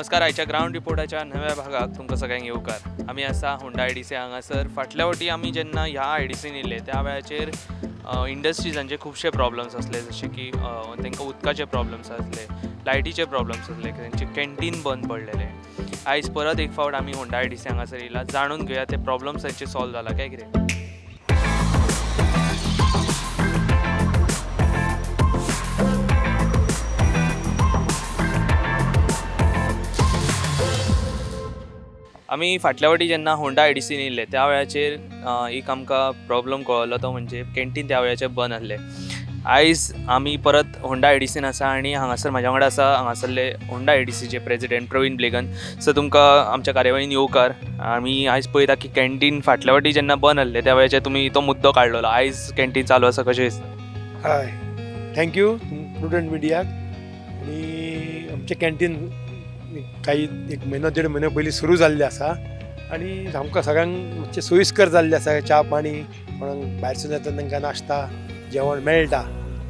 नमस्कार. आयच्या ग्रावंड रिपोर्टाच्या नव्या भागाक तुमकां सगळ्यांक येवकार. आमी आसा होंडा आयडीसी हांगासर. फाटल्या फावटी आमी जेन्ना ह्या आयडीसीन येयल्ले त्या वेळाचेर इंडस्ट्रिजांचे खुबशे प्रॉब्लम्स आसले, जशे की तांकां उदकाचे प्रॉब्लम्स आसले, लायटीचे प्रॉब्लम्स आसले, तेंचे कॅन्टीन बंद पडलेलें. आयज परत एक फावट आमी होंडा आयडीसी हांगासर येयला, जाणून घेवया ते प्रॉब्लम्स तांचे सॉल्व जाला काय कितें. आमी फाटल्या फावटी जेन्ना होंडा आयडीसीन येयल्ले त्या वेळाचेर एक आमकां प्रॉब्लम कळ्ळो, तो म्हणजे कॅन्टीन त्या वेळाचेर बंद आसलें. आयज आमी परत होंडा आयडीसीन आसा आनी हांगासर म्हाज्या वांगडा आसा हांगासरले होंडा आयडीसीचे प्रेजिडेंट प्रवीण ब्लेगन. सर, तुमकां आमच्या कार्यावळीन येवकार. आमी आयज पळयता की कॅन्टीन फाटल्या फावटी जेन्ना बंद आसलें त्या वेळाचेर तुमी तो मुद्दो काडलेलो, आयज कॅन्टीन चालू आसा, कशें दिसता? हय, thank you prudent मिडियाक. आनी आमचें कॅन्टीन काही एक म्हयनो देड म्हयनो पयलीं सुरू जाल्लें आसा आनी आमकां सगळ्यांक मातशें सोयीस्कर जाल्लें आसा. च्या पाणी कोणाक भायरसून येता तांकां नाश्ता जेवण मेळटा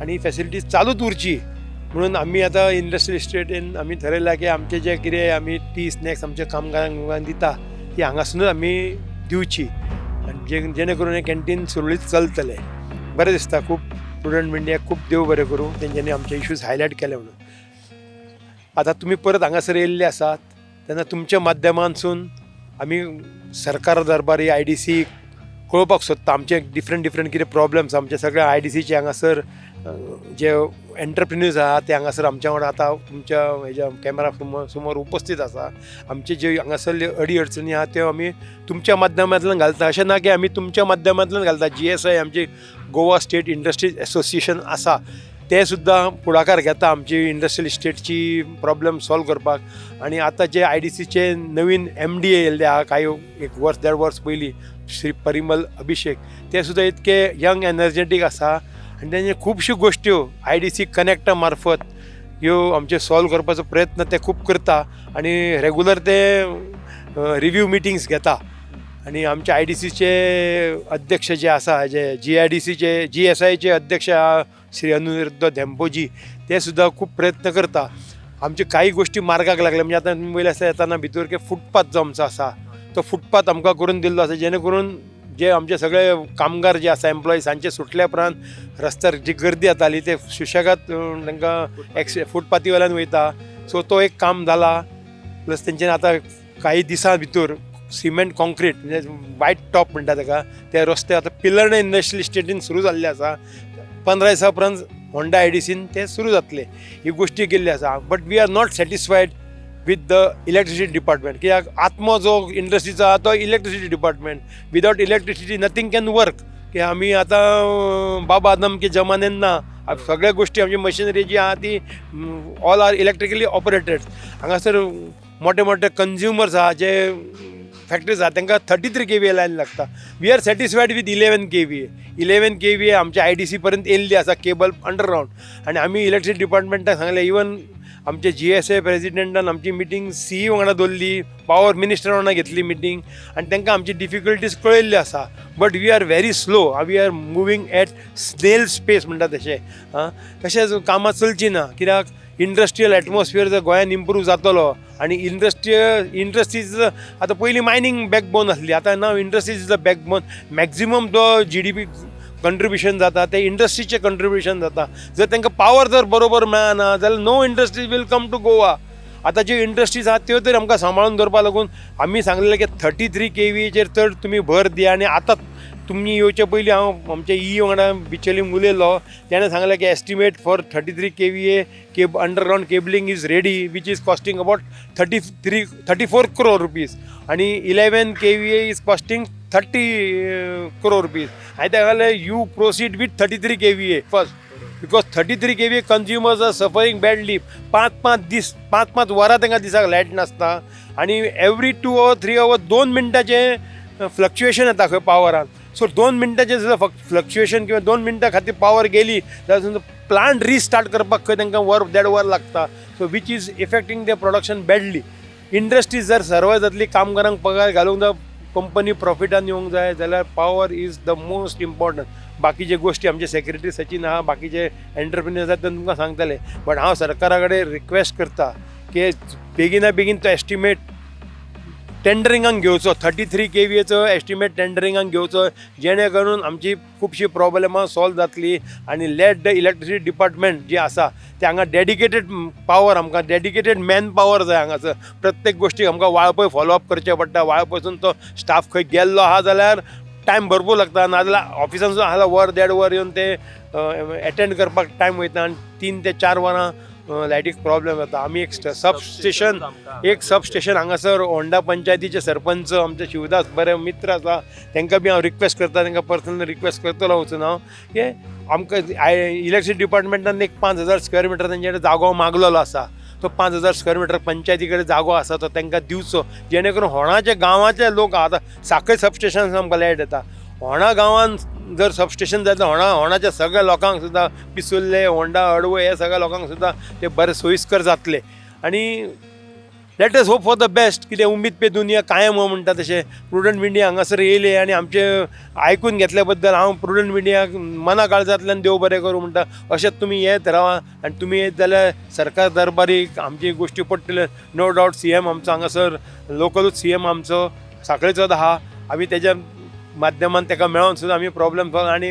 आनी फेसिलिटीज चालूच उरची म्हणून आमी आतां इंडस्ट्रियल इस्टेटीन आमी थरयलां की आमचें जें कितें आमी टी स्नॅक्स आमच्या कामगारांक दिता ती हांगासुनूच आमी दिवची आनी जेणे करून हें कॅन्टीन सुरळीत चलतलें. बरें दिसता खूब. प्रुडंट मिडियाक खूब देव बरें करूं, तेंच्यांनी आमचे इश्यूज हायलायट केले म्हणून. आतां तुमी परत हांगासर येयल्ले आसात तेन्ना तुमच्या माध्यमांतसून आमी सरकार दरबारी आयडीसी कळोवपाक सोदता आमचे डिफरंट डिफरंट कितें प्रॉब्लम्स. आमचे सगळे आयडीसीचे हांगासर जे एंटरप्रिन्युअर्स आहा ते हांगासर आमच्या वांगडा आतां तुमच्या हेज्या कॅमेरा समोर उपस्थित आसा. आमचे जे हांगासरले अडी अडचणी आहा त्यो आमी तुमच्या माध्यमांतल्यान घालता. अशें ना की आमी तुमच्या माध्यमांतल्यान घालता, जीएसआय आमची गोवा स्टेट इंडस्ट्रीज एसोसिएशन आसा ते सुद्दां फुडाकार घेता आमची इंडस्ट्रियल इस्टेटची प्रॉब्लम सॉल्व करपाक. आनी आतां जे आयडीसीचे नवीन एमडी येयल्ले आहा कांय एक वर्स देड वर्स पयलीं, श्री परिमल अभिषेक, ते सुद्दां इतके यंग एनर्जेटीक आसा आनी तेंचे खुबश्यो गोश्ट्यो आयडीसी कनेक्टा मार्फत ह्यो आमचे सॉल्व करपाचो प्रयत्न ते खूब करता आनी रेगुलर ते रिव्यू मिटिंग्स घेता. आनी आमचे आयडीसीचे अध्यक्ष जे आसा, जे जीआयडीसीचे जीएसआयचे अध्यक्ष आहा श्री अनिरुद्ध धेंपोजी, ते सुद्दां खूब प्रयत्न करता. आमचे काही गोश्टी मार्गाक लागले, म्हणजे आतां तुमी पयलें आसता येताना भितर की फुटपाथ जो आमचो आसा तो फुटपाथ आमकां करून दिल्लो आसा, जेणे करून जे आमचे सगळे कामगार जे आसा एम्प्लॉईज हांचे सुटल्या उपरांत रस्त्यार जी गर्दी जाताली ते सुशेगाद तांकां फुटपाथी वयल्यान वयता. सो तो एक काम जाला. प्लस तेंच्यानी आतां काही दिसां भितर सिमेंट कॉन्क्रीट म्हणजे वायट टॉप म्हणटा ताका, ते रस्ते आतां पिलर्णे इंडस्ट्रियल इस्टेटीन सुरू जाल्ले आसा. 15 दिसां उपरांत होंडा आयडीसीन ते सुरू जातले. ही गोश्टी केल्ली आसा. But we are not satisfied with the electricity department, कित्याक आत्मो जो इंडस्ट्रीचो आहा तो electricity department. Without electricity nothing can work. की आमी आतां बाबा आदम के जमान्यान ना, सगळ्या गोश्टी आमची मशिनरी जी आहा ती ऑल आर इलेक्ट्रिकली ऑपरेटेड. हांगासर मोठे मोठे कंज्युमर्स आहा, जे फॅक्टरीज आहा तांकां 33 केव्हीए लायन लागता. We are satisfied with 11 KVA. 11 KVA आमच्या आयडीसी पर्यंत येयल्ली आसा केबल अंडरग्रावंड. आनी आमी इलेक्ट्रिसिटी डिपार्टमेंटाक सांगलें, इवन आमचे जीएसए प्रेजिडेंटान आमची मिटींग सीई वांगडा दवरली, पावर मिनिस्टर वांगडा घेतली मिटींग आनी तांकां आमची डिफिकल्टीज कळयल्ली आसा. But we are very slow, we are moving at snail pace म्हणटा तशें. आं, तशेंच कामां चलचीं ना, कित्याक इंडस्ट्रियल एटमॉस्फियर जर गोंयान इम्प्रूव जातलो आनी इंडस्ट्रीज आतां पयलीं मायनींग बॅकबोन आसली, आतां now industries is the backbone. Maximum तो जीडीपी कंट्रिब्युशन जाता ते इंडस्ट्रीचें कंट्रिब्युशन जाता. जर तांकां पावर जर बरोबर मेळना जाल्यार no industries will come to Goa. आतां ज्यो इंडस्ट्रीज आहा त्यो तरी आमकां सांबाळून दवरपा लागून आमी सांगलेलें की 33 केव्हीएचेर चड तुमी भर दिया. आनी आतां तुमी येवचे पयलीं हांव आमच्या ई वांगडा बिचोलीम उलयलो, तेणें सांगलें की estimate for 33 KVA underground cabling is ready, which is costing about 34 crore rupees आनी 11 KVA is costing 30 crore rupees. हांवें ताका सांगलें you proceed with 33 KVA first, because 33 KVA consumers are suffering badly. 5-5 दीस, 5-5 वरां तांकां दिसाक लायट नासता आनी एवरी 2 our 3 our 2 मिनटाचें फ्लक्च्युएशन येता खंय पावरान. सो 2 मिनटाचें जर फ्लक्च्युएशन किंवा 2 मिनटां खातीर पावर गेली जाल्यार प्लांट रिस्टार्ट करपाक खंय तांकां वर देड वर लागता. So which is affecting the production badly. Industry जर सर्वायव जातली, कामगारांक पगार घालूंक जाय, कंपनी प्रॉफिटान येवंक जाय जाल्यार power is the most important. बाकीचे गोश्टी आमचे सेक्रेटरी सचिन आहा, बाकीचे एंटरप्रिन्युअर्स आहा ते तुमकां सांगतले. बट हांव सरकारा कडेन रिक्वेस्ट करता की बेगिना बेगीन तो एस्टिमेट टेंडरिंगाक घेवचो. 33 kVAचो एस्टिमेट टेंडरिंगाक घेवचो, जेणे करून आमची खुबशीं प्रॉब्लेमां सॉल्व जातली. आनी let the electricity department जी आसा ते हांगा डेडिकेटेड पावर, आमकां डेडिकेटेड मॅन पावर जाय हांगासर. प्रत्येक गोश्टीक आमकां वाळपय फॉलोअप करचें पडटा. वाळपयसून तो स्टाफ खंय गेल्लो आहा जाल्यार टायम भरपूर लागता, नाजाल्यार ऑफिसांसून आहा जाल्यार वर देड वर येवन ते एटेंड करपाक टायम वयता आनी 3 ते 4 वरां लायटीक प्रॉब्लेम जाता. आमी एक सबस्टेशन, एक सबस्टेशन हांगासर होंडा पंचायतीचे सरपंच आमचे शिवदास बरे मित्र आसा, तांकां बी हांव रिक्वेस्ट करता, तांकां पर्सनली रिक्वेस्ट करतलो वचून हांव की आमकां इलेक्ट्रिसिटी डिपार्टमेंटान एक 5000 स्क्वेअर मिटर तेंचे कडेन जागो मागलेलो आसा. तो 5000 स्क्वेअर मिटर पंचायती कडेन जागो आसा तो तांकां दिवचो, जेणे करून होणाचे गांवाचे लोक आतां साखळी सबस्टेशन आमकां लायट येता. होणा गांवान जर सबस्टेशन जालें होणाच्या सगळ्या लोकांक सुद्दां, पिसुर्ले, होंडा, अडवय ह्या सगळ्या लोकांक सुद्दां ते बरे सोयीस्कर जातले. आनी let us hope for the best. कितें उम्मीद पे दुनिया कायम हो म्हणटा तशें प्रुडंट मिडिया हांगासर येयले आनी आमचें आयकून घेतल्या बद्दल हांव प्रुडंट मिडियाक मना काळजांतल्यान देव बरें करूं म्हणटा. अशेंच तुमी येत रावा आनी तुमी येत जाल्यार सरकार दरबारीक आमची गोश्टी पडटल्यो. नो डावट CM आमचो हांगासर लोकलूच CM आमचो साखळेचोच आहा. आमी तेज्या माध्यमान ताका मेळोन सुद्दां आमी प्रॉब्लम सॉल्व, आनी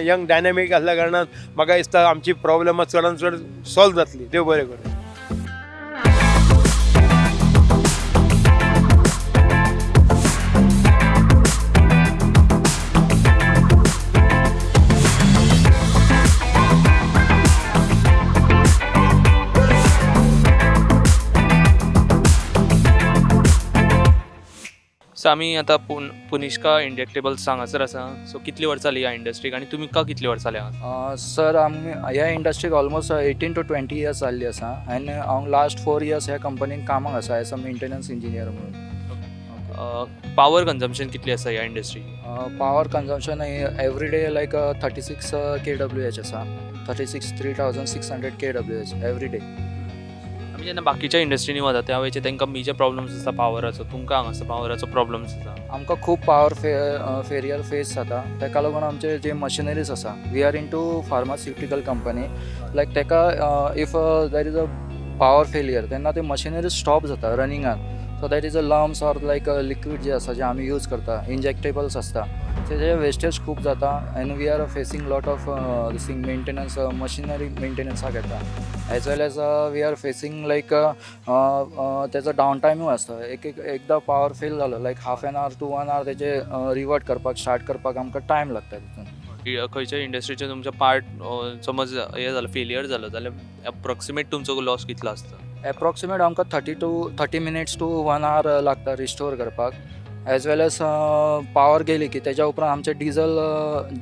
यंग डायनामीक आसल्या कारणान म्हाका दिसता आमची प्रॉब्लमां चडान चड सॉल्व जातली. देव बरें करूं. सो आमी आतां पुनिष्का इंजेक्टेबल्स हांगासर आसा. सो कितली वर्सां जाली ह्या इंडस्ट्रीक आनी तुमकां कितली वर्सां जाली हांगा? सर, आमी ह्या इंडस्ट्रीक ऑलमोस्ट 18 to 20 years जाल्ली आसा आनी हांव लास्ट 4 इयर्स ह्या कंपनीन कामाक आसा एज अ मेंटेनन्स इंजिनियर म्हणून. पावर कन्जम्पशन कितली आसा ह्या इंडस्ट्रीक? Power consumption every day like 36 kWh आसा. 36 3600 kWh every day. आमी जेन्ना बाकीच्या इंडस्ट्रीनी वता त्या वेळाचेर तांकां मेजर प्रॉब्लम्स आसता पावराचो, तुमकां हांगासर पावराचो प्रॉब्लम्स आसा? आमकां खूब पावर फेरियर फेस जाता. ताका लागून आमचे जे मशिनरीज आसा, we are into pharmaceutical company, like ताका if there is a power failure तेन्ना ते मशिनरीज स्टॉप जाता रनिंगान. So that is a lumps or like liquid जे आसा जे आमी यूज करता, इंजेक्टेबल्स आसता, तेजे वेस्टेज खूब जाता. And we are facing lot of thing maintenance, machinery मेंटेनन्साक येता, as well as we are facing like तेजो डावन टायमूय आसता. एक एक एकदां पावर फेल जालो like half an hour to 1 hour तेजे रिवर्ट करपाक स्टार्ट करपाक आमकां टायम लागता तितून. खंयच्या इंडस्ट्रीचे तुमचो पार्ट समज हें जालो, फेलियर जालो जाल्यार एप्रोक्सिमेट तुमचो लॉस कितलो आसता? एप्रोक्सिमेट आमकां 30 minutes to 1 hour लागता रिस्टोर करपाक. एज वेल एज पावर गेली की तेज्या उपरांत आमचे डिजल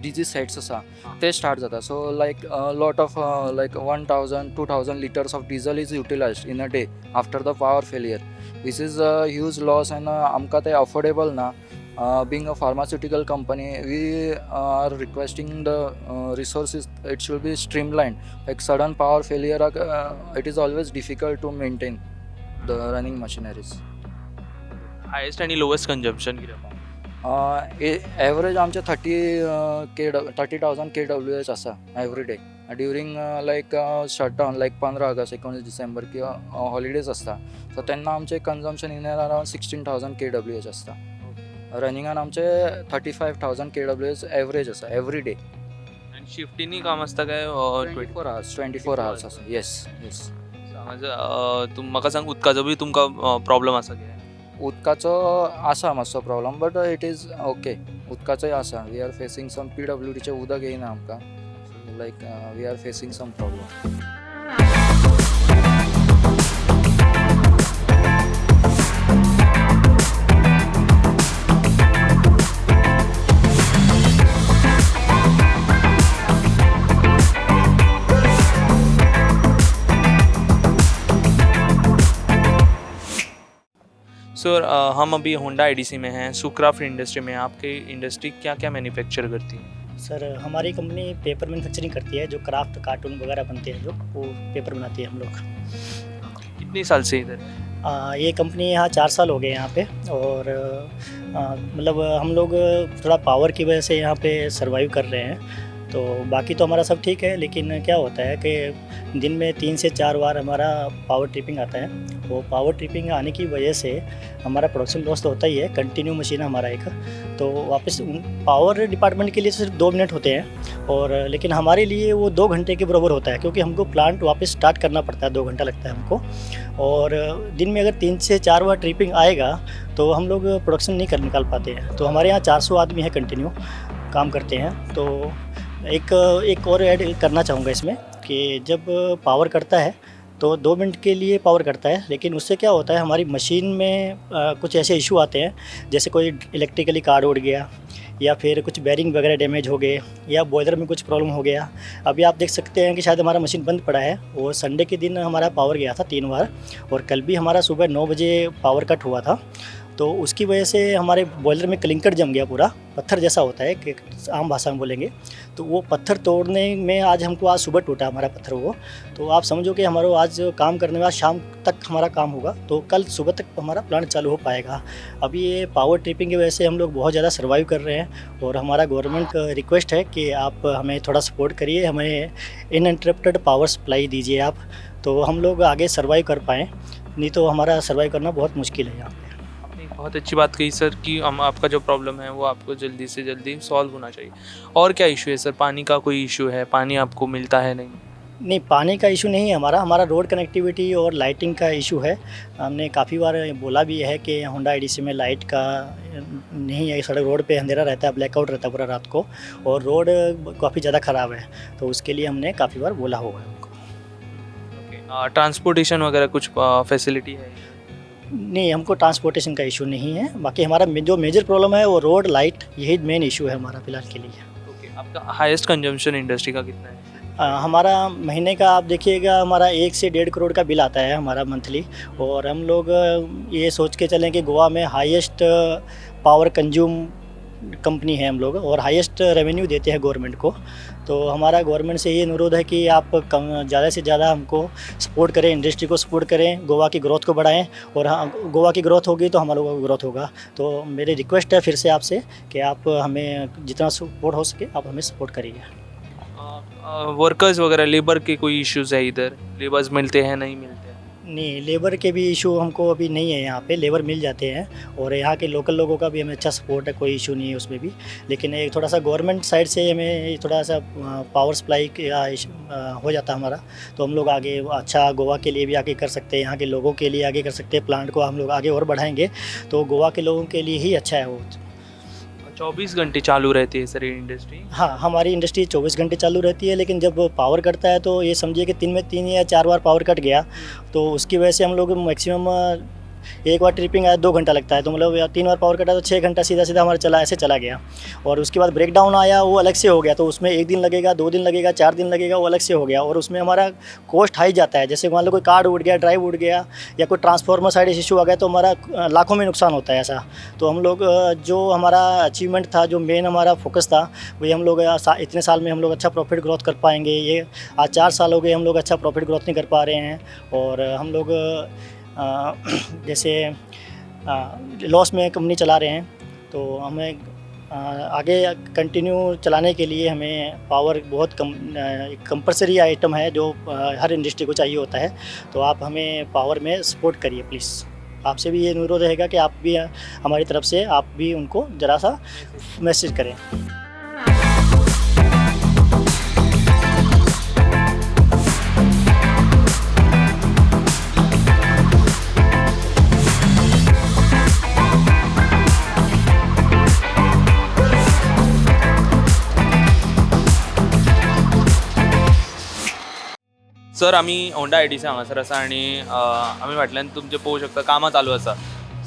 डिजी सेट्स आसा ते स्टार्ट जाता. So like lot of like 1000 2000 litres of diesel is utilised in a day after the power failure. This is a huge loss and आमकां ते अफोर्डेबल ना. Being a pharmaceutical company, we are requesting the resources, it should be streamlined. Like sudden power failure, it is always difficult to maintain the running machineries. Highest आनी lowest consumption कितें? Average आमचे 30,000 kWh आसा every day during like shutdown, like 15 August, 19 December किंवा holidays आसता. So तेन्ना आमचें consumption in around 16,000 kWh आसता. रनिंगान आमचे 35,000 kWh average आसा एवरी डे. आनी शिफ्टीनी काम आसता काय? 24 hours, 24 hours आसा. Yes yes. म्हाका सांग, उदकाचो बी तुमकां प्रॉब्लम आसा कितें? उदकाचो आसा मातसो problem, but it is okay. उदकाचोय आसा. We are facing some PWDचें उदक येयना आमकां, like we are facing some problem. Sir, हम अभी होंडा IDC में हैं, सुक्राफ्ट इंडस्ट्री में। आपकी इंडस्ट्री क्या क्या मैन्युफैक्चर करती है? सर, हमारी कंपनी पेपर मैन्युफैक्चरिंग करती है, जो क्राफ्ट कार्टून वगैरह बनते हैं, जो वो पेपर बनाती है हम लोग। कितने साल से इधर? ये कंपनी यहाँ 4 साल हो गए यहाँ पे, और मतलब हम लोग थोड़ा पावर की वजह से यहाँ पे सर्वाइव कर रहे हैं। तो बाकी तो हमारा सब ठीक है, लेकिन क्या होता है कि दिन में 3 से 4 बार हमारा पावर ट्रिपिंग आता है। वो पावर ट्रिपिंग आने की वजह से हमारा प्रोडक्शन लॉस तो होता ही है, कंटिन्यू मशीन है हमारा एक, तो वापस पावर डिपार्टमेंट के लिए सिर्फ 2 मिनट होते हैं, और लेकिन हमारे लिए वो 2 घंटे के बराबर होता है, क्योंकि हमको प्लांट वापस स्टार्ट करना पड़ता है, 2 घंटा लगता है हमको। और दिन में अगर 3 से 4 बार ट्रिपिंग आएगा तो हम लोग प्रोडक्शन नहीं कर निकाल पाते हैं। तो हमारे यहाँ 400 आदमी है कंटिन्यू काम करते हैं। तो एक एक और ऐड करना चाहूँगा इसमें कि जब पावर कटता है तो 2 मिनट के लिए पावर कटता है, लेकिन उससे क्या होता है हमारी मशीन में कुछ ऐसे इशू आते हैं, जैसे कोई इलेक्ट्रिकली कार्ड उड़ गया, या फिर कुछ बेरिंग वगैरह डैमेज हो गए, या बॉयलर में कुछ प्रॉब्लम हो गया। अभी आप देख सकते हैं कि शायद हमारा मशीन बंद पड़ा है। वो संडे के दिन हमारा पावर गया था 3 बार, और कल भी हमारा सुबह 9 बजे पावर कट हुआ था। तो उसकी वजह से हमारे बॉयलर में क्लिंकर जम गया, पूरा पत्थर जैसा होता है कि आम भाषा में बोलेंगे तो वो पत्थर तोड़ने में आज हमको आज सुबह टूटा हमारा पत्थर वो। तो आप समझो कि हमारा आज काम करने में आज शाम तक हमारा काम होगा, तो कल सुबह तक हमारा प्लांट चालू हो पाएगा। अभी ये पावर ट्रिपिंग की वजह से हम लोग बहुत ज़्यादा सर्वाइव कर रहे हैं, और हमारा गवर्नमेंट का रिक्वेस्ट है कि आप हमें थोड़ा सपोर्ट करिए, हमें अनइंटरप्टेड पावर सप्लाई दीजिए आप, तो हम लोग आगे सर्वाइव कर पाएँ, नहीं तो हमारा सर्वाइव करना बहुत मुश्किल है यहाँ पे। आपने बहुत अच्छी बात कही सर कि हम आपका जो प्रॉब्लम है वो आपको जल्दी से जल्दी सॉल्व होना चाहिए। और क्या इशू है सर? पानी का कोई इशू है? पानी आपको मिलता है नहीं? नहीं, पानी का इशू नहीं है हमारा। हमारा रोड कनेक्टिविटी और लाइटिंग का इशू है। हमने काफ़ी बार बोला भी है कि होंडा आईडीसी में लाइट का नहीं है, सड़क रोड पे अंधेरा रहता है, ब्लैकआउट रहता है पूरा रात को, और रोड काफ़ी ज़्यादा ख़राब है, तो उसके लिए हमने काफ़ी बार बोला हुआ है उनको। ट्रांसपोर्टेशन वगैरह कुछ फैसिलिटी है? नहीं, हमको ट्रांसपोर्टेशन का इशू नहीं है। बाकी हमारा जो मेजर प्रॉब्लम है वो रोड, लाइट, यही मेन इशू है हमारा फ़िलहाल के लिए। ओके, आपका हाईएस्ट कंजम्पशन इंडस्ट्री का कितना है? हमारा महीने का आप देखिएगा हमारा 1 से 1.5 करोड़ का बिल आता है हमारा मंथली। और हम लोग ये सोच के चलें कि गोवा में हाईएस्ट पावर कंज्यूम कंपनी है हम लोग, और हाईएस्ट रेवेन्यू देते हैं गवर्नमेंट को। तो हमारा गवर्नमेंट से ये अनुरोध है कि आप कम ज़्यादा से ज़्यादा हमको सपोर्ट करें, इंडस्ट्री को सपोर्ट करें, गोवा की ग्रोथ को बढ़ाएं, और हाँ, गोवा की ग्रोथ होगी तो हमारे लोगों का ग्रोथ होगा। तो मेरी रिक्वेस्ट है फिर से आपसे कि आप हमें जितना सपोर्ट हो सके आप हमें सपोर्ट करिए। वर्कर्स वगैरह लेबर के कोई इश्यूज़ है इधर? लेबर्स मिलते हैं नहीं मिलते हैं? नहीं, लेबर के भी इशू हमको अभी नहीं है यहाँ पे, लेबर मिल जाते हैं, और यहाँ के लोकल लोगों का भी हमें अच्छा सपोर्ट है, कोई इशू नहीं है उसमें भी। लेकिन एक थोड़ा सा गवर्नमेंट साइड से हमें थोड़ा सा पावर सप्लाई का हो जाता हमारा, तो हम लोग आगे अच्छा गोवा के लिए भी आगे कर सकते हैं, यहाँ के लोगों के लिए आगे कर सकते हैं, प्लांट को हम लोग आगे और बढ़ाएँगे तो गोवा के लोगों के लिए ही अच्छा है वो। 24 घंटे चालू रहती है सर ये इंडस्ट्री? हाँ, हमारी इंडस्ट्री 24 घंटे चालू रहती है, लेकिन जब पावर कटता है तो ये समझिए कि दिन में 3 या 4 बार पावर कट गया, तो उसकी वजह से हम लोग मैक्सिमम एक बार ट्रिपिंग आया 2 घंटा लगता है, तो मतलब या 3 बार पावर कटा तो 6 घंटा सीधा सीधा हमारा चला ऐसे चला गया। और उसके बाद ब्रेकडाउन आया वो अलग से हो गया, तो उसमें 1 दिन लगेगा, 2 दिन लगेगा, 4 दिन लगेगा, वो अलग से हो गया। और उसमें हमारा कॉस्ट हाई जाता है, जैसे मान लो कोई कार्ड उड़ गया, ड्राइव उड़ गया, या कोई ट्रांसफार्मर साइड इशू आ गया, तो हमारा लाखों में नुकसान होता है ऐसा। तो हम लोग जो हमारा अचीवमेंट था, जो मेन हमारा फोकस था, वही हम लोग इतने साल में हम लोग अच्छा प्रॉफिट ग्रोथ कर पाएंगे, ये आज 4 साल हो गए हम लोग अच्छा प्रॉफिट ग्रोथ नहीं कर पा रहे हैं। और हम लोग जैसे लॉस में कंपनी चला रहे हैं, तो हमें आगे कंटिन्यू चलाने के लिए हमें पावर बहुत कम कंपलसरी आइटम है जो हर इंडस्ट्री को चाहिए होता है। तो आप हमें पावर में सपोर्ट करिए प्लीज़। आपसे भी ये अनुरोध रहेगा कि आप भी हमारी तरफ से आप भी उनको ज़रा सा मैसेज करें। सर, आमी होंडा आयडीसी हांगासर आसा आनी आमी फाटल्यान तुमचें पळोवंक शकता कामां चालू आसा।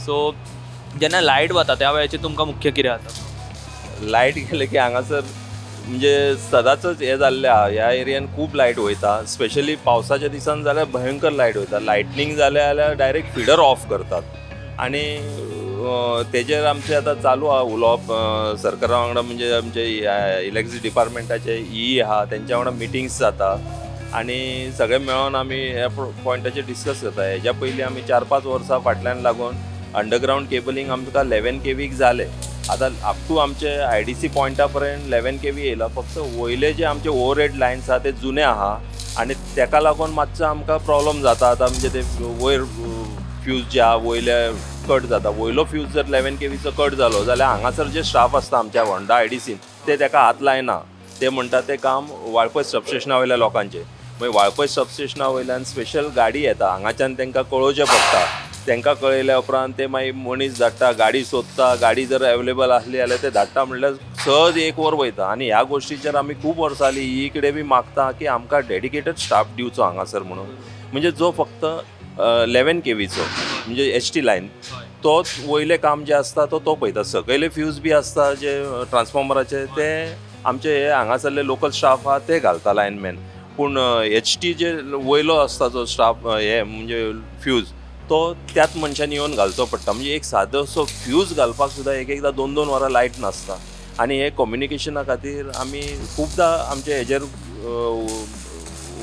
सो जेन्ना लायट वता त्या वेळाचेर तुमकां मुख्य कितें जाता? लायट गेले की हांगासर म्हणजे सदांचच हें जाल्लें आहा, ह्या एरियान खूब लायट वयता, स्पेशली पावसाच्या दिसान जाल्यार भयंकर लायट वयता। लायटनींग जालें जाल्यार डायरेक्ट फिडर ऑफ करतात आनी तेजेर आमचें आतां चालू आहा उलोवप सरकारा वांगडा, म्हणजे आमचे इलेक्ट्रिसिटी डिपार्टमेंटाचे ई आहा तेंच्या वांगडा मिटिंग्स जाता आनी सगळे मेळोन आमी ह्या पॉयंटाचेर डिस्कस करता। हेज्या पयलीं आमी 4-5 वर्सां फाटल्यान लागून अंडरग्रावंड केबलिंग आमकां 11 केवीक जालें, आतां अप टू आमचे आयडीसी पॉयंटा पर्यंत 11 केवी येयला. फक्त वयले जे आमचे ओवरहेड लायन्स आहा ते जुने आहा आनी तेका लागून मातसो आमकां प्रॉब्लम जाता. आतां म्हणजे ते वयर फ्यूज जे आहा वयले कट जाता. वयलो फ्यूज जर 11 केवीचो कट जालो जाल्यार हांगासर जे स्टाफ आसता आमच्या होंडा आयडीसीन ते तेका हात लायना. ते म्हणटा ते काम वाळपय सबस्टेशना वयल्या लोकांचें. मागीर वाळपय सबस्टेशना वयल्यान स्पेशल गाडी येता, हांगाच्यान तांकां कळोवचें पडटा. तांकां कळयल्या उपरांत ते मागीर मनीस धाडटा, गाडी सोदता. गाडी जर एवेलेबल आसली जाल्यार ते धाडटा, म्हणल्यार सहज एक वर वयता. आनी ह्या गोश्टीचेर आमी खूब वर्सां जालीं ई कडेन बी मागता की आमकां डेडिकेटेड स्टाफ दिवचो हांगासर म्हणून, म्हणजे जो फक्त 11 केवीचो म्हणजे एच टी लायन तोच वयलें काम जें आसता तो तो पळयता. सकयले फ्यूज बी आसता जे ट्रान्सफॉर्मराचे ते आमचे हे हांगासरले लोकल स्टाफ आहा ते घालता लायनमॅन. पूण एच टी जे वयलो आसता जो स्टाफ हे म्हणजे फ्यूज तो त्याच मनशान येवन घालचो पडटा. म्हणजे एक सादोसो फ्यूज घालपाक सुद्दां एक एकदां दोन दोन वरां लायट नासता. आनी हे कम्युनिकेशना खातीर आमी खुबदां आमचे हेजेर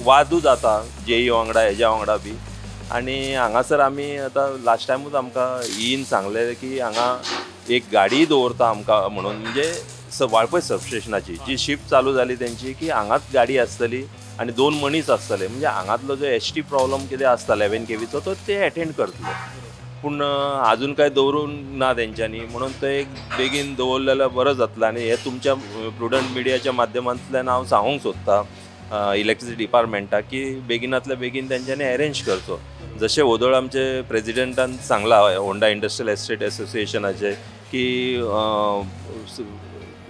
वादू जाता जेई वांगडा, हेज्या वांगडा बी. आनी हांगासर आमी आतां लास्ट टायमूच आमकां ईन सांगलें की हांगा एक गाडीय दवरता आमकां म्हणून, म्हणजे वाळपय सबस्टेशनाची जी शिफ्ट चालू जाली तेंची की हांगाच गाडी आसतली आनी दोन मनीस आसतले, म्हणजे हांगातलो जो एच टी प्रॉब्लम कितें आसता 11 केवीचो तो ते एटेंड करतले. पूण अजून काय दवरूंक ना तेंच्यांनी, म्हणून ते एक बेगीन दवरलें जाल्यार बरो जातलो. आनी हे तुमच्या प्रुडंट मिडियाच्या माध्यमांतल्यान हांव सांगूंक सोदतां इलेक्ट्रिसिटी डिपार्टमेंटाक की बेगिनातल्या बेगीन तेंच्यांनी अरेंज करचो. जशें वोदोळ आमचे प्रेजिडेंटान सांगलां होंडा इंडस्ट्रियल एस्टेट एसोसिएशनाचे की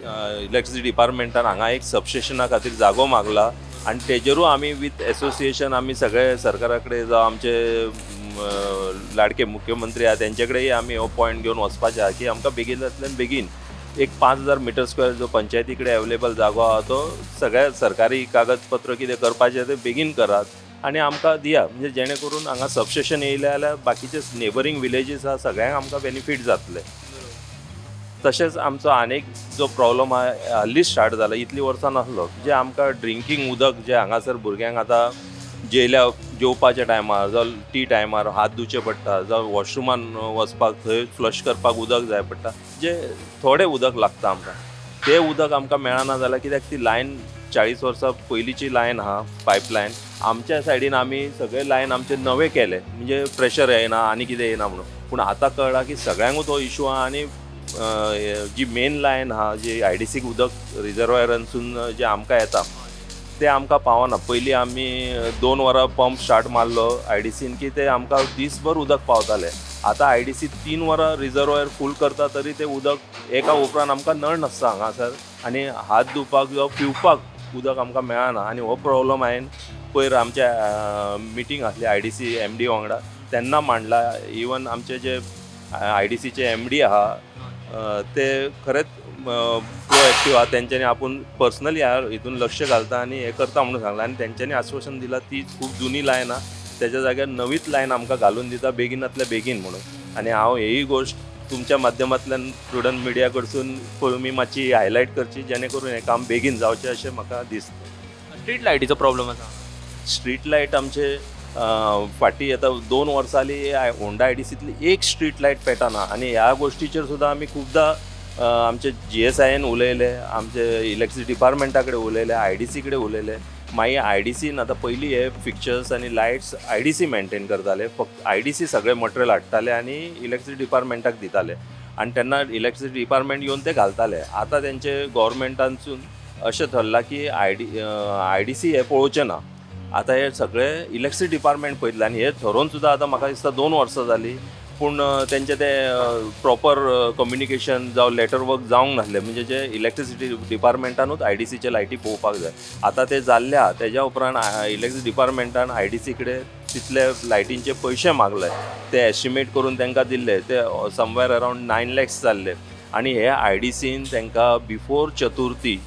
इलेक्ट्रिसिटी डिपार्टमेंटान हांगा एक सबस्टेशना खातीर जागो मागला आनी तेजेरूय आमी वीथ एसोसिएशन आमी सगळे सरकारा कडेन जावं आमचे लाडके मुख्यमंत्री आहा तेंचे कडेनय आमी हो पॉयंट घेवन वचपाचें आहा की आमकां बेगिनांतल्यान बेगीन एक 5000 मिटर स्क्वेअर जो पंचायती कडेन अवेलेबल जागो आहा तो सगळ्या सरकारी कागदपत्र कितें करपाचें ते बेगीन करात आनी आमकां दिया, म्हणजे जेणे करून हांगा सबस्टेशन येयलें जाल्यार बाकीचे नेबरींग विलेजीस आहा सगळ्यांक आमकां बेनिफीट जातलें. तशेंच आमचो आनीक जो प्रॉब्लम आहा, हालींच स्टार्ट जाला, इतलीं वर्सां नासलो, जे आमकां ड्रिंकींग उदक जें हांगासर भुरग्यांक आतां जेयल्या जेवपाच्या टायमार जावं टी टायमार हात धुवचे पडटा, जावं वॉशरुमान वचपाक थंय फ्लश करपाक उदक जाय पडटा, जे थोडें उदक लागता आमकां, तें उदक आमकां मेळना जाल्यार कित्याक ती लायन 40 वर्सां पयलींची लायन आहा, पायपलायन. आमच्या सायडीन आमी सगळे लायन आमचे नवे केले, म्हणजे प्रेशर येयना आनी कितें येयना म्हणून. पूण आतां कळ्ळां की सगळ्यांकूच हो इशू आहा. आनी जी मेन लायन आहा, जी आयडीसीक उदक रिजर्वायरानसून जें आमकां येता तें आमकां पावना. पयलीं आमी 2 वरां पंप स्टार्ट मारलो आयडीसीन की ते आमकां दीसभर उदक पावतालें. आतां आयडीसी 3 वरां रिजर्वायर फूल करता तरी तें उदक एका उपरांत आमकां नळ नासता हांगासर आनी हात धुवपाक जावं पिवपाक उदक आमकां मेळना. आनी हो प्रॉब्लम हांवें पयर आमच्या मिटींग आसली आयडीसी एमडी वांगडा तेन्ना मांडला. इवन आमचे जे आयडीसीचे एमडी आहा ते खरेंच प्रोएक्टीव आहा. तेंच्यांनी आपूण पर्सनली ह्या हितून लक्ष घालता आनी हें करता म्हणून सांगलां आनी तेंच्यांनी आश्वासन दिलां ती खूब जुनी लायन आहा, तेज्या जाग्यार नवीच लायन आमकां घालून दिता बेगिनातल्या बेगीन म्हणून. आनी हांव हेय गोश्ट तुमच्या माध्यमांतल्यान प्रुडंट मिडिया कडसून तुमी मातशी हायलायट करची, जेणे करून हें काम बेगीन जावचें अशें म्हाका दिसता. स्ट्रीट लायटीचो प्रॉब्लम आसा. स्ट्रीट लायट आमचे फाटीं आतां 2 वर्सां जालीं होंडा आयडीसींतली एक स्ट्रीट लायट पेटना. आनी ह्या गोश्टीचेर सुद्दां आमी खुबदां आमचे जीएसआयन उलयले, आमचे इलेक्ट्रिसिटी डिपार्टमेंटा कडेन उलयले, आयडीसी कडेन उलयले. मागीर आयडीसीन आतां पयलीं हे फिक्चर्स आनी लायट्स आयडीसी मेंटेन करताले, फक्त आयडीसी सगळे मटेरियल हाडटाले आनी इलेक्ट्रिसिटी डिपार्टमेंटाक दिताले आनी तेन्ना इलेक्ट्रिसिटी डिपार्टमेंट येवन ते घालताले. आतां तेंचे गोवोरमेंटानसून अशें थरलां की आयडीसी हें पळोवचें ना, आतां हे सगळे इलेक्ट्रिसिटी डिपार्टमेंट पळयतलें. आनी हें थरोवन सुद्दां आतां म्हाका दिसता 2 वर्सां जालीं, पूण तेंचें तें प्रॉपर कम्युनिकेशन जावं लेटर वर्क जावंक नासलें. म्हणजे जे इलेक्ट्रिसिटी डिपार्टमेंटानूच आयडीसीचे लायटी पळोवपाक जाय, आतां तें जाल्लें आहा. तेज्या उपरांत इलेक्ट्रिसिटी डिपार्टमेंटान आयडीसी कडेन तितले लायटींचे पयशे मागले, ते एस्टिमेट करून तांकां दिल्ले, ते समवेर अरावंड 9 लॅक्स जाल्ले. आनी हे आयडीसीन तांकां बिफोर चतुर्थी,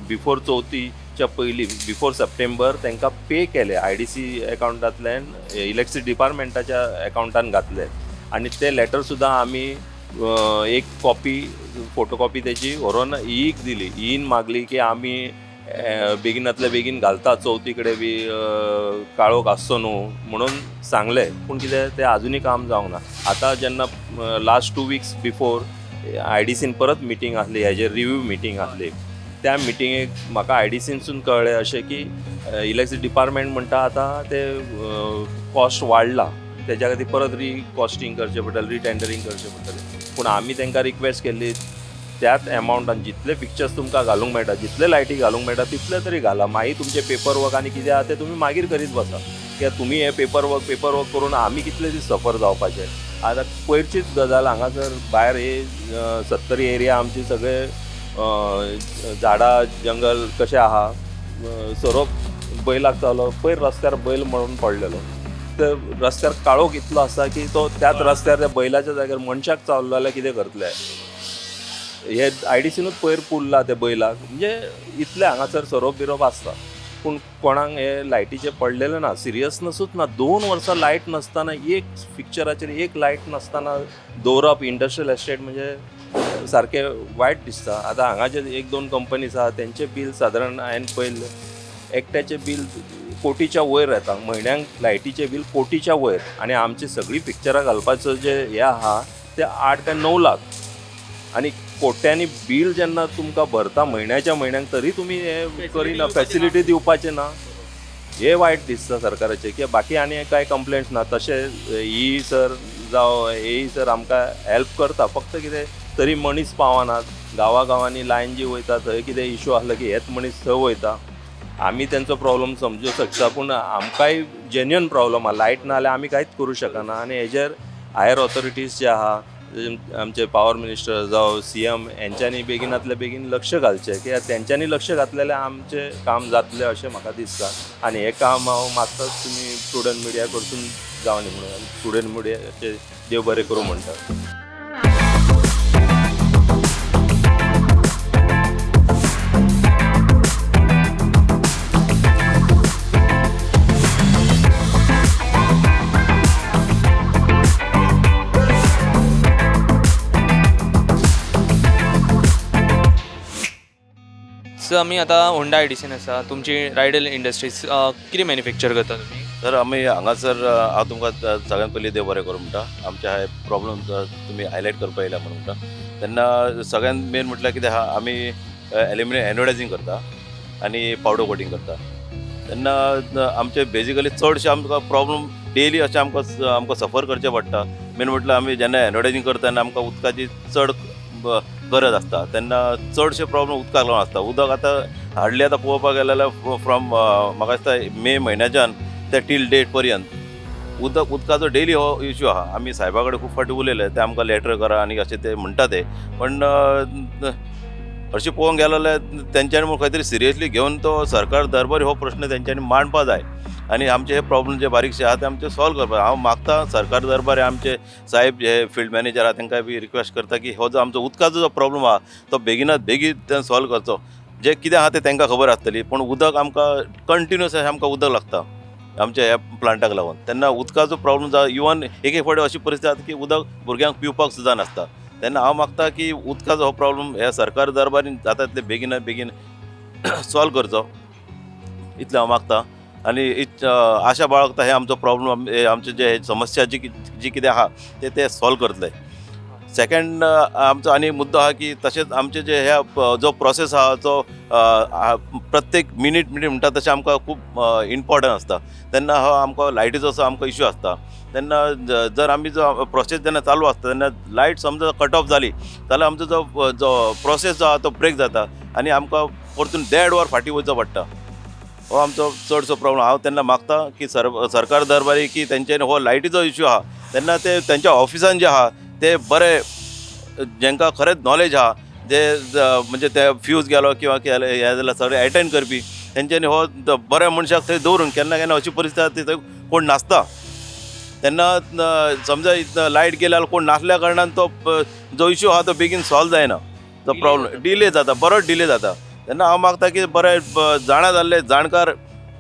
बिफोर चवथीच्या पयलीं, बिफोर सप्टेंबर तांकां पे केले आयडीसी एकावंटांतल्यान इलेक्ट्रिसिटी डिपार्टमेंटाच्या एकावंटान घातले. आनी ते लेटर सुद्दां आमी एक कॉपी, फोटोकॉपी तेजी व्हरोन ईक दिली. ईन मागली की आमी बेगिनातल्या बेगीन घालता, चवथी कडेन बी काळोख आसचो न्हू म्हणून सांगलें. पूण कितें तें आजुनूय काम जावंक ना. आतां जेन्ना लास्ट 2 वीक्स बिफोर आयडीसीन परत मिटींग आसली, हेजेर रिव्यू मिटींग आसली. त्या मिटिंगेक म्हाका आयडीसीनसून कळ्ळें अशें की इलेक्ट्रिसिटी डिपार्टमेंट म्हणटा आतां ते कॉस्ट वाडला, तेज्या खातीर परत रिकॉस्टींग करचें पडटलें, रिटेंडरींग करचें पडटलें. पूण आमी तांकां रिक्वेस्ट केल्ली त्याच एमावंटान जितले पिक्चर्स तुमकां घालूंक मेळटा, जितले लायटी घालूंक मेळटा तितले तरी घाला. मागीर तुमचें पेपर वर्क आनी कितें आहा तें तुमी मागीर करीत बसा, कित्याक तुमी हें पेपर वर्क करून आमी कितले दीस सफर जावपाचे. आतां पयरचीच गजाल, हांगासर भायर हे 70 एरिया आमची सगळे झाडां जंगल कशें आहा, सोरोप बैलाक चावलो, पयर रस्त्यार बैल म्हणून पडलेलो, ते रस्त्यार काळोख इतलो आसा की तो त्याच रस्त्यार त्या बैलाच्या जाग्यार मनशाक चावलो जाल्यार कितें करतले. हे आयडीसीनूच पयर पुरला त्या बैलाक. म्हणजे इतले हांगासर सोरोप बिरोप आसता, पूण कोणाक हे लायटीचें पडलेलें ना, सिरियसनसूच ना. 2 वर्सां लायट नासतना, एक पिक्चराचेर एक लायट नासतना दवरप इंडस्ट्रियल एस्टेट म्हणजे सारकें वायट दिसता. आतां हांगा जे 1-2 कंपनीज आहा तेंचें बील सादारण हांवें पळयल्लें, एकट्याचें बील कोटीच्या वयर येता म्हयन्याक, लायटीचें बील कोटीच्या वयर. आनी आमची सगळीं पिक्चरां घालपाचो जे हें आहा ते 8 काय 9 लाख, आनी कोट्यांनी बील जेन्ना तुमकां भरता म्हयन्याच्या म्हयन्याक, तरी तुमी हें करिना, फॅसिलिटी दिवपाचें ना, हें वायट दिसता सरकाराचें. कित्याक बाकी आनी कांय कंप्लेंट्स ना. तशें ई सर जावं ए सर आमकां हेल्प करता, फक्त कितें तरी मनीस पावनात. गांवा गांवांनी लायन जी वयता थंय कितें इशू आसलो की हेच मनीस थंय वयता. आमी तेंचो प्रॉब्लम समजूं शकता, पूण आमकांय जेन्युअन प्रॉब्लम आहा. लायट ना जाल्यार आमी कांयच करूं शकना. आनी हेजेर हायर ऑथॉरिटीज जे आहा, आमचे पावर मिनिस्टर जावं सीएम, हेंच्यांनी बेगिनातले बेगीन लक्ष घालचें, कित्याक तेंच्यांनी लक्ष घातलें जाल्यार आमचें काम जातलें अशें म्हाका दिसता. आनी हें काम हांव मागताच तुमी प्रुडंट मिडिया कडसून जावं म्हणून, प्रुडंट मिडियाचें देव बरें करूं म्हणटा. सो आमी आतां होंडा आयडीसीन आसा, तुमची रायडल इंडस्ट्रीज कितें मॅन्युफॅक्चर करता तुमी? सर आमी हांगासर हांव तुमकां सगळ्यांत पयलीं देव बरें करूं म्हणटा. आमचे हे प्रॉब्लम तुमी हायलायट करपा येयला म्हणून म्हणटा. तेन्ना सगळ्यांत मेन म्हटल्यार कितें आहा, आमी एल्युमिनियम एनोडायजींग करता आनी पावडर कोटींग करता. तेन्ना आमचे बेजिकली चडशे आमकां प्रॉब्लम डेली अशें आमकां सफर करचें पडटा. मेन म्हटल्यार आमी जेन्ना एनोडायजींग करता तेन्ना आमकां उदकाची चड गरज आसता, तेन्ना चडशे प्रॉब्लम उदकाक लागून आसता. उदक आतां हार्डली आतां पळोवपाक गेलें जाल्यार फ्रॉम म्हाका दिसता मे म्हयन्याच्यान ते टील डेट पर्यंत उदकाचो डेली हो इशू आहा. आमी सायबा कडेन खूब फावटी उलयले, ते आमकां लेटर करा आनी अशें ते म्हणटा ते, पण हरशीं पळोवंक गेलो जाल्यार तेंच्यांनी खंय तरी सिरियसली घेवन तो सरकार दरबार हो प्रश्न तेंच्यांनी मांडपा जाय आनी आमचे हे प्रॉब्लम जे बारीकशे आहा ते आमचे सॉल्व करपाक. हांव मागता सरकार दरबार आमचे साहेब जे फिल्ड मॅनेजर आहा तांकां बी रिक्वेस्ट करता की हो जो आमचो उदकाचो जो प्रॉब्लम आहा तो बेगिनात बेगीन सॉल्व करचो. जे कितें आहा तें तांकां खबर आसतली, पूण उदक आमकां कंटिन्युअस अशें आमकां उदक लागता आमच्या ह्या प्लांटाक लागून. तेन्ना उदकाचो प्रॉब्लम जावं, इवन एक एक फावटी अशी परिस्थिती जाता की उदक भुरग्यांक पिवपाक सुद्दां नासता. तेन्ना हांव मागता की उदकाचो हो प्रॉब्लम ह्या सरकार दरबारीन जाता तितले बेगिनात बेगीन सॉल्व करचो, इतलें हांव मागता. आनी आशा बाळगता हे आमचो प्रॉब्लम, आमचे जे समस्या जी जी कितें आहा ते ते सॉल्व करतले. सेकंड आमचो आनी मुद्दो आहा की तशेंच आमचे जे ह्या जो प्रोसेस आहा तो प्रत्येक मिनीट मिनीट म्हणटा तशें आमकां खूब इम्पोर्टंट आसता. तेन्ना हो आमकां लायटीचो असो आमकां इशू आसता. तेन्ना जर आमी जो प्रोसेस जेन्ना चालू आसता तेन्ना लायट समजा कट ऑफ जाली जाल्यार आमचो जो जो प्रोसेस जो आहा तो ब्रेक जाता आनी आमकां परतून 1.5 वर फाटीं वचचो पडटा. हो आमचो चडसो प्रॉब्लम. हांव तेन्ना मागता की सरकार दरबारी की तेंच्यांनी हो लायटीचो इशू आहा तेन्ना ते तेंच्या ऑफिसान जे आहा ते बरे जेंकां खरेंच नॉलेज आहा, जे म्हणजे ते फ्यूज गेलो किंवां हें जाल्यार सगळें एटेंड करपी तेंच्यांनी हो बऱ्या मनशाक थंय दवरून, केन्ना केन्ना अशी परिस्थिती आसता थंय कोण नासता, तेन्ना समजा लायट गेली जाल्यार कोण नासल्या कारणान तो जो इशू आहा तो बेगीन सॉल्व जायना, तो प्रॉब्लम डिले जाता, बरोच डिले जाता. तेन्ना हांव मागता की बरे जाणा जाल्ले जाणकार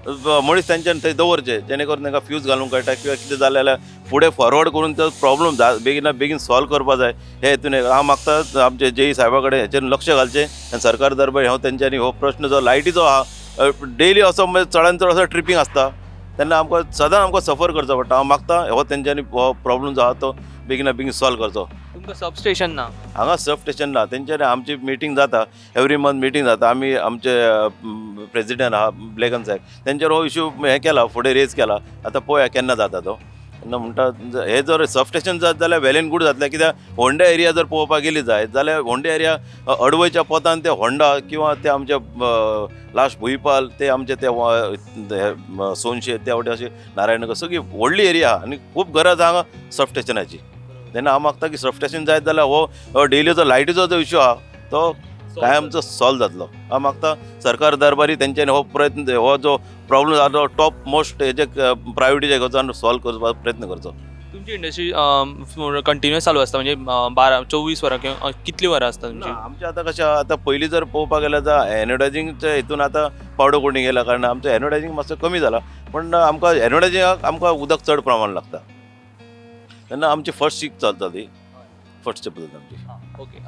मनीस तेंच्यान थंय दवरचे, जेणे करून तांकां फ्यूज घालूंक कळटा किंवां कितें जालें जाल्यार फुडें फॉरवर्ड करून तो प्रॉब्लम बेगिना बेगीन सॉल्व करपा जाय. हे हेतून हांव मागता आमचे जेई साहेबा कडेन हेचेर लक्ष घालचें आनी सरकार दरबार हो तेंच्यांनी हो प्रश्न जो लायटीचो आहा डेली असो म्हणजे चडान चड असो ट्रिपींग आसता, तेन्ना आमकां सदांच आमकां सफर करचो पडटा. हांव मागता हो तेंच्यांनी हो प्रॉब्लम जो आहा तो बेगिना बेगीन सॉल्व करचो. तुमकां सब स्टेशन ना? हांगा सब स्टेशन ना. तेंच्यांनी आमची मिटींग जाता, एवरी मंथ मिटींग जाता. आमी आमचे प्रेजिडेंट आहा ब्लेगन साहेब, तेंच्यार हो इशू हें केला, फुडें रेज केला. आतां पळोवया केन्ना जाता तो. तेन्ना म्हणटा हे जर सब स्टेशन जात जाल्यार वेल एंड गूड जातलें, कित्याक होंडा एरिया जर पळोवपाक गेली जायत जाल्यार होंडा एरिया अडवयच्या पोतान ते होंडा किंवा ते आमचे लास्ट भुंयपाल, ते आमचे ते सोनशे, त्या वटेन अशे नारायणनगर, सगळी व्हडली एरिया आहा आनी खूब गरज आहा हांगा सब स्टेशनाची. तेन्ना हांव मागता की सब स्टेशन जायत जाल्यार हो डेलीचो लायटीचो जो इशू आहा तो काय आमचो सॉल्व जातलो. हांव मागता सरकार दरबारी तेंच्यांनी हो प्रयत्न, हो जो प्रॉब्लम जाता तो टॉप मोस्ट हेजे प्रायोरिटीचे घेवचो आनी सॉल्व करपाचो प्रयत्न करचो. तुमची इंडस्ट्री कंटिन्युअस चालू आसता, म्हणजे 12-24 वरां किंवा कितलीं वरां आसता तुमची? आमचें आतां कशें आहा, आतां पयलीं जर पळोवपाक गेल्यार जाल्यार एनोडायजिंगच्या हितून आतां पावडर कोटींग येयला कारणान आमचें एनोडायजींग मातसो कमी जाला, पूण आमकां एनोडायजिंगाक आमकां उदक चड प्रमाण लागता, तेन्ना आमची फर्स्ट शीप चलता, ती फर्स्ट शीप चलता आमची. ओके,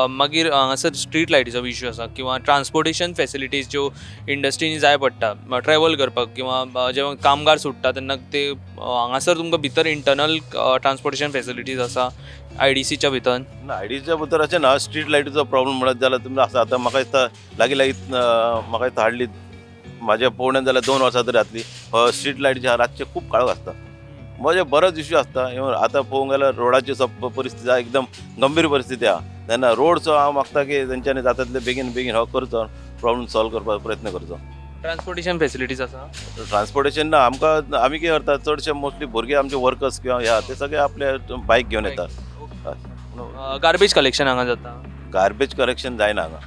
मागीर हांगासर स्ट्रीट लायटीचो इशू आसा किंवा ट्रान्सपोर्टेशन फेसिलिटीज ज्यो इंडस्ट्रीनी जाय पडटा ट्रॅवल करपाक, किंवा जेव्हा कामगार सुट्टा तेन्ना ते हांगासर तुमकां भितर इंटरनल ट्रान्सपोर्टेशन फेसिलिटीज आसा आयडीसीच्या भितर? ना, आयडीच्या भितर अशें ना. स्ट्रीट लायटीचो प्रॉब्लम म्हणत जाल्यार तुमी आसा. आतां म्हाका दिसता लागीं लागीं म्हाका दिसता हाडली म्हाज्या पळोवण्यान जाल्यार 2 वर्सां तरी जातली. स्ट्रीट लायट जी आहा रातचे खूब काळोख आसता, म्हणजे बरोच इश्यू आसता. इवन आतां पळोवंक गेल्यार रोडाची सब परिस्थिती आहा, एकदम गंभीर परिस्थिती आहा. तेन्ना रोडचो हांव मागता की तेंच्यांनी जाता तितले बेगीन बेगीन हो करचो, प्रॉब्लम सॉल्व करपाचो प्रयत्न करचो. ट्रान्सपोर्टेशन फेसिलिटीज आसा? ट्रान्सपोर्टेशन ना आमकां. आमी कितें करता, चडशे मोस्टली भुरगे आमचे वर्कर्स किंवा हे आहा ते सगळे आपले बायक घेवन येतात. गार्बेज कलेक्शन हांगा जाता? गार्बेज कलेक्शन जायना हांगा,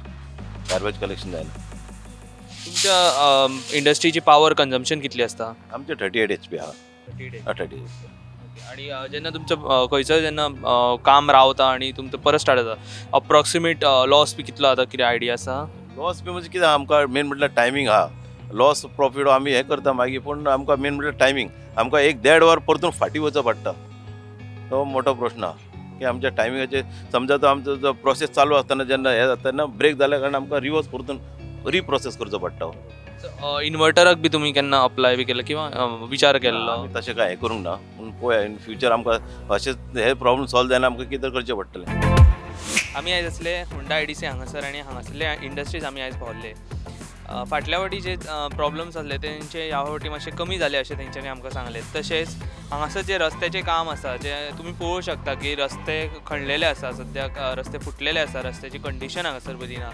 गार्बेज कलेक्शन जायना. तुमच्या इंडस्ट्रीची पावर कन्जम्पशन कितली आसता? आमचे 38 HP आहा. 38. आणि जेन्ना तुमचो खंयचो जेन्ना काम रावता आनी तुमचो परत स्टार्ट जाता, अप्रॉक्सिमेट लॉस बी कितलो जाता, कितें आयडिया आसा? लॉस बी म्हणजे कितें, आमकां मेन म्हटल्यार टायमींग आहा. लॉस प्रॉफीट आमी हें करता मागीर, पूण आमकां मेन म्हटल्यार टायमींग. आमकां 1-1.5 वर परतून फाटीं वचचो पडटा, तो मोठो प्रश्न आहा की आमच्या टायमिंगाचेर. समजा तो आमचो जो प्रोसेस चालू आसतना जेन्ना हें जाता तेन्ना ब्रेक जाल्या कारणान आमकां रिवर्स परतून रिप्रोसेस करचो पडटा. इन्वर्टराक बी तुमी केन्ना अप्लाय बी केला किंवा विचार केल्लो? आमी तशें कांय हें करूंक ना, पूण पळोवया इन फ्युचर आमकां अशेंच हे प्रॉब्लम सॉल्व जायना आमकां कितें करचें पडटलें. आमी आयज आसले होंडा आयडीसी हांगासर आनी हांगासरले इंडस्ट्रीज आमी आयज भोंवले. फाटल्या फावटी जे प्रॉब्लम्स आसले तेंचे ह्या फावटी मातशे कमी जाले अशें तेंच्यांनी आमकां सांगलें. तशेंच हांगासर जे रस्त्याचें काम आसा, जे तुमी पळोवंक शकता की रस्ते खणलेले आसा, सद्याक रस्ते फुटलेले आसा, रस्त्याची कंडिशन हांगासर बरी ना.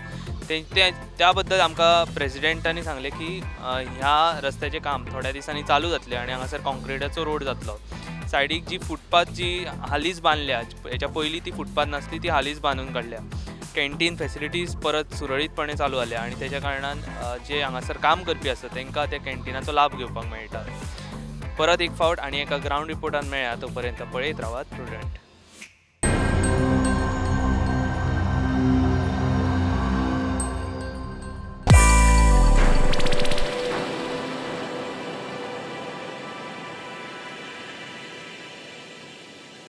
त्या बद्दल आमकां प्रेजिडेंटांनी सांगलें की ह्या रस्त्याचें काम थोड्या दिसांनी चालू जातलें आनी हांगासर कॉन्क्रिटाचो रोड जातलो. सायडीक जी फुटपाथ जी हालींच बांदल्या, हेच्या पयलीं ती फुटपाथ नासली, ती हालींच बांदून काडल्या. कॅन्टीन फेसिलिटीज परत सुरळीतपणे चालू जाल्या आनी तेच्या कारणान जे हांगासर काम करपी आसा तांकां त्या कॅन्टिनाचो लाभ घेवपाक मेळटा. परत एक फावट आनी एका ग्रावंड रिपोर्टान मेळया, तो पर्यंत पळयत रावात प्रुडंट.